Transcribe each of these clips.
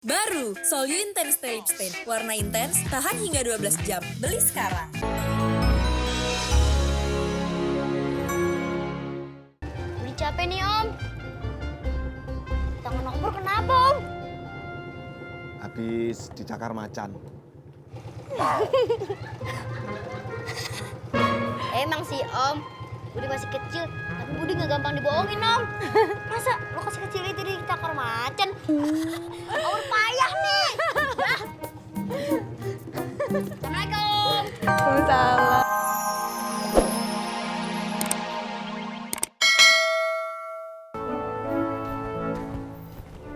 Baru, Solyu Intense Stay Lip Stain. Warna intens, tahan hingga 12 jam. Beli sekarang. Udah capek nih, Om. Tangan aku kenapa, Om? Habis dicakar macan. Emang sih, Om. Budi masih kecil, tapi Budi nggak gampang dibohongin, Om. Masa lo kasih kecil itu dicakar macan? Om payah nih. Assalamualaikum. Waalaikumsalam.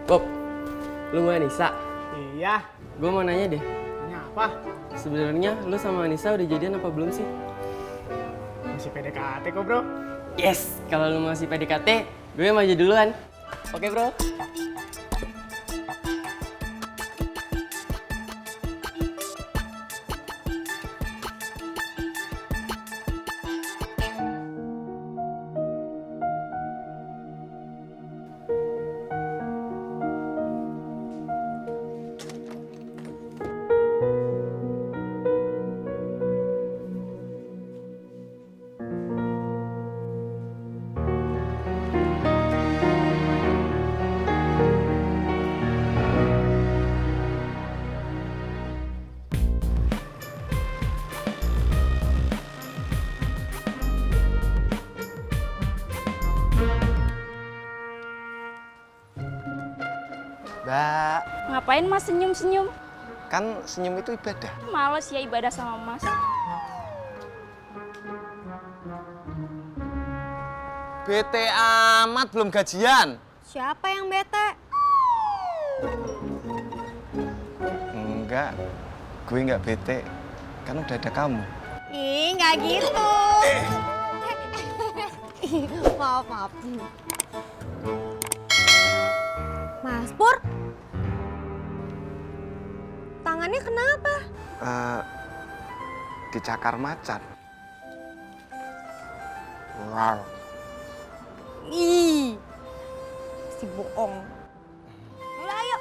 Bob, lu mau Anissa? Iya, Gue mau nanya deh, ini apa? sebenarnya lu sama Anissa udah jadian apa belum sih? Masih PDKT kok, bro. Yes, kalau lu masih PDKT, gue maju duluan. Oke bro? Mbak, Ngapain Mas senyum-senyum? kan senyum itu ibadah. Males ya ibadah sama Mas. Bete amat belum gajian. Siapa yang bete? Enggak, gue nggak bete. Kan udah ada kamu. Ih, nggak gitu. Maaf, maaf. Mas Pur, tangannya kenapa? Dicakar macan. Wow. Ih, si bohong. Yaudah, ayo.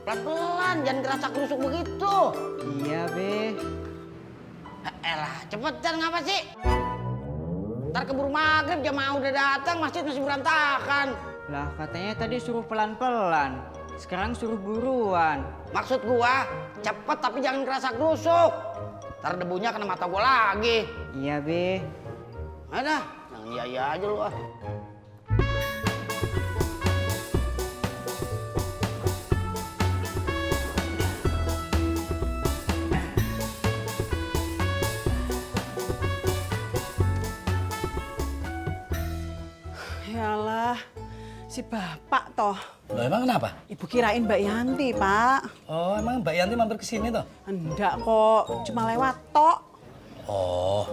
Pelan-pelan, jangan kerasa kerusuk begitu. Iya, Be. Elah, cepetan ngapa sih? Ntar keburu maghrib, jamaah udah datang, masjid masih berantakan. Lah, katanya tadi suruh pelan-pelan. Sekarang suruh buruan. Maksud gua, cepet tapi jangan kerasa kerusuk. Ntar debunya kena mata gua lagi. Iya, Be. Ada, jangan iya-iya aja lu ah. Yalah, si bapak toh. Loh, emang kenapa? Ibu kirain Mbak Yanti, Pak. Oh, emang Mbak Yanti mampir ke sini toh? Enggak kok, cuma lewat tok. Oh.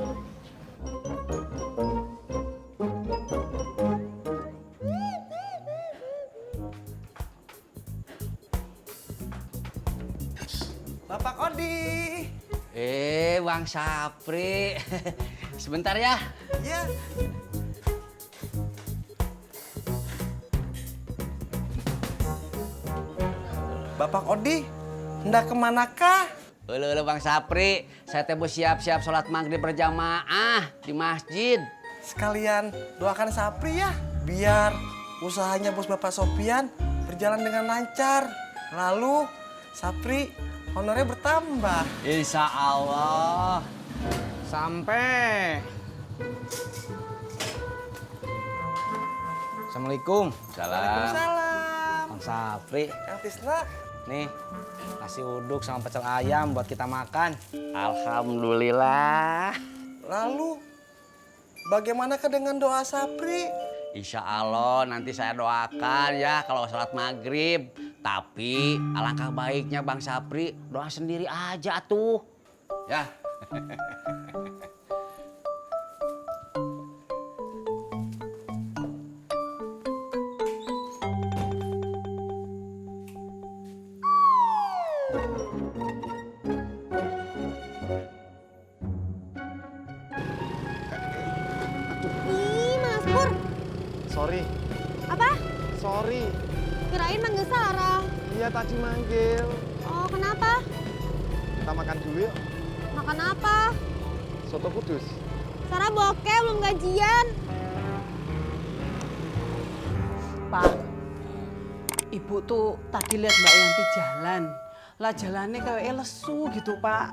Bapak Kodi. Bang Sapri. Sebentar ya. Iya. Bapak Kodi, hendak kemanakah? Halo Bang Sapri, saya teh mau siap-siap sholat maghrib berjamaah di masjid. Sekalian doakan Sapri ya, biar usahanya bos Bapak Sopian berjalan dengan lancar. Lalu Sapri honornya bertambah. Insya Allah. Sampai. Assalamualaikum. Waalaikumsalam. Bang Sapri. Kang Tisna. Nih, nasi uduk sama pecel ayam buat kita makan. Alhamdulillah. Lalu, bagaimanakah dengan doa Sapri? Insya Allah nanti saya doakan ya kalau sholat maghrib. Tapi alangkah baiknya Bang Sapri doa sendiri aja tuh. Ya. Ih, Mas Pur. Sorry, Apa? sorry. Kirain manggil Sarah. Iya tadi manggil. Oh, kenapa? Kita makan dulu yuk. Makan apa? Soto Kudus. Sarah bokeh, belum gajian. Pak, ibu tuh tadi lihat Mbak Yanti jalan. Lah jalannya kayak lesu gitu, Pak.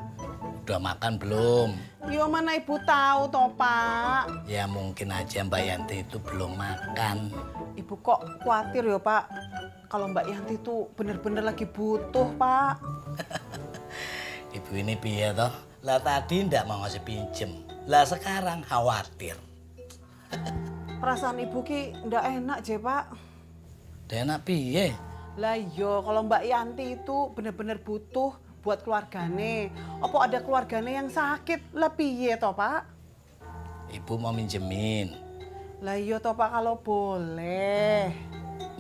Udah makan belum? Yo mana ibu tahu toh, Pak. Ya mungkin aja Mbak Yanti itu belum makan. Ibu kok khawatir ya, Pak. Kalau Mbak Yanti tuh bener-bener lagi butuh, Pak. Ibu ini piye toh? Lah tadi ndak mau ngasih pinjem. Lah sekarang khawatir. Perasaan ibu ki ndak enak je, Pak. Ndak enak piye? Lah yo kalau Mbak Yanti itu bener-bener butuh buat keluargane. Apa ada keluargane yang sakit? Lah piye toh, Pak? Ibu mau minjemin. Lah iya toh, Pak, kalau boleh.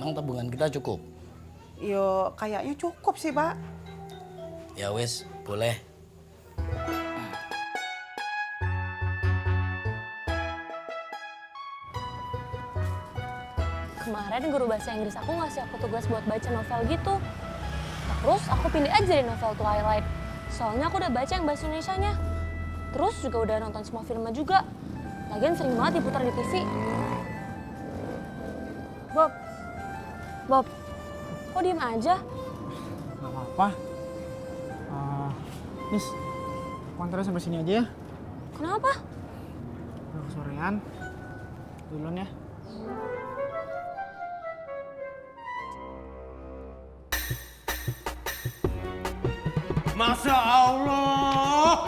Emang tabungan kita cukup? Yo kayaknya cukup sih, Pak. Ya wis, boleh. Kemarin guru bahasa Inggris aku ngasih aku tugas buat baca novel gitu. Terus aku pilih aja deh novel Twilight. Soalnya aku udah baca yang bahasa Indonesianya. Terus juga udah nonton semua filmnya juga. Lagian sering banget diputar di TV. Bob, Bob, kok diem aja? Gak apa-apa. Nis, konternya sampai sini aja ya. Kenapa? Udah kesorean. Duluan ya. Masya Allah.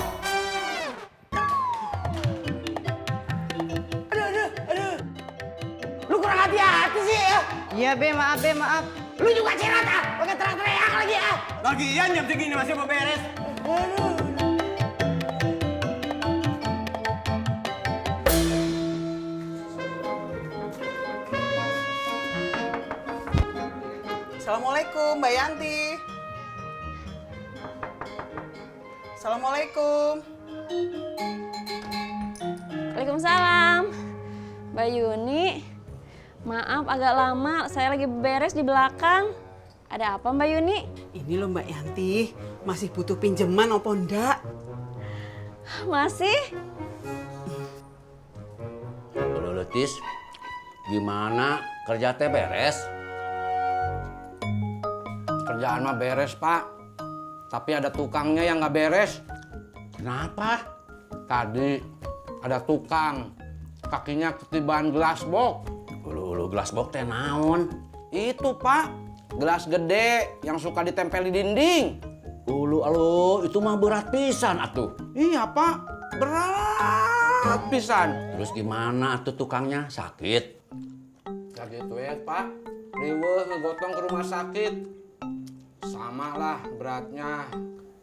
Lu kurang hati-hati sih ya. Iya Be, maaf Be, maaf. Lu juga cirat ah, pakai teriak-teriak lagi ah. Lagian jam segini masih mau beres. Assalamualaikum, Mbak Yanti. Assalamualaikum. Waalaikumsalam. Mbak Yuni, maaf agak lama, saya lagi beres di belakang. Ada apa Mbak Yuni? Ini loh Mbak Yanti, masih butuh pinjaman apa enggak? Masih? Lu Tis, gimana kerja teh beres? Kerjaan mah beres, Pak. Tapi ada tukangnya yang nggak beres. Kenapa? Tadi ada tukang, kakinya ketiban gelas box. Ulu gelas box teh naon? Itu, Pak. Gelas gede yang suka ditempel di dinding. Ulu itu mah berat pisan atuh. Iya, Pak. Berat pisan. Terus gimana atuh tukangnya? Sakit? Ya gitu ya, Pak. Riweuh ngegotong ke rumah sakit. Sama lah beratnya.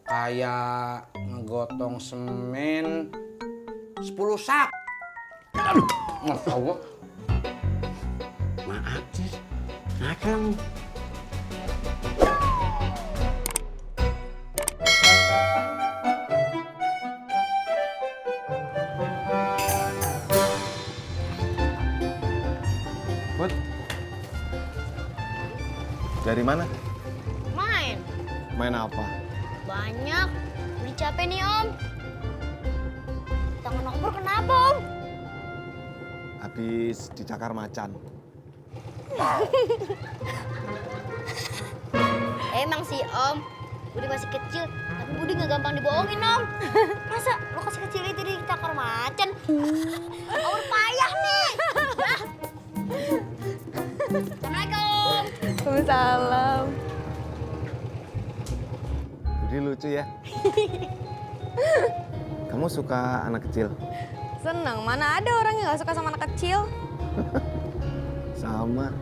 Kayak ngegotong semen 10 sak. Aduh, Masya Allah. maaf sih. Akang. Bud, dari mana? Main. Main apa? Banyak. Udah capek nih, Om. Tangan Om Pur kenapa, Om? Habis dicakar macan. Emang sih, Om. Budi masih kecil, tapi Budi nggak gampang dibohongin, Om. Masa lo kasih kecil itu ditakar macan? Om payah nih. Assalamualaikum. Waalaikumsalam. Budi lucu ya. Kamu suka anak kecil? Seneng, mana ada orang yang gak suka sama anak kecil? Sama.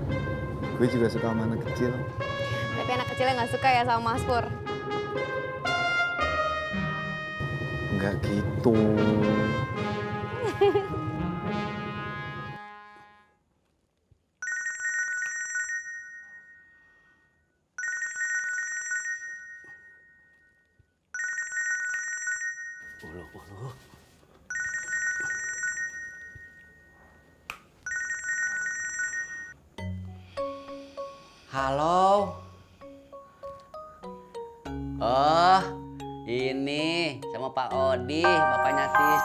Gue juga suka sama anak kecil. Tapi anak kecilnya gak suka ya sama Mas Pur. Enggak gitu. 10. Halo. Oh, ini sama Pak Odi, bapaknya Tis.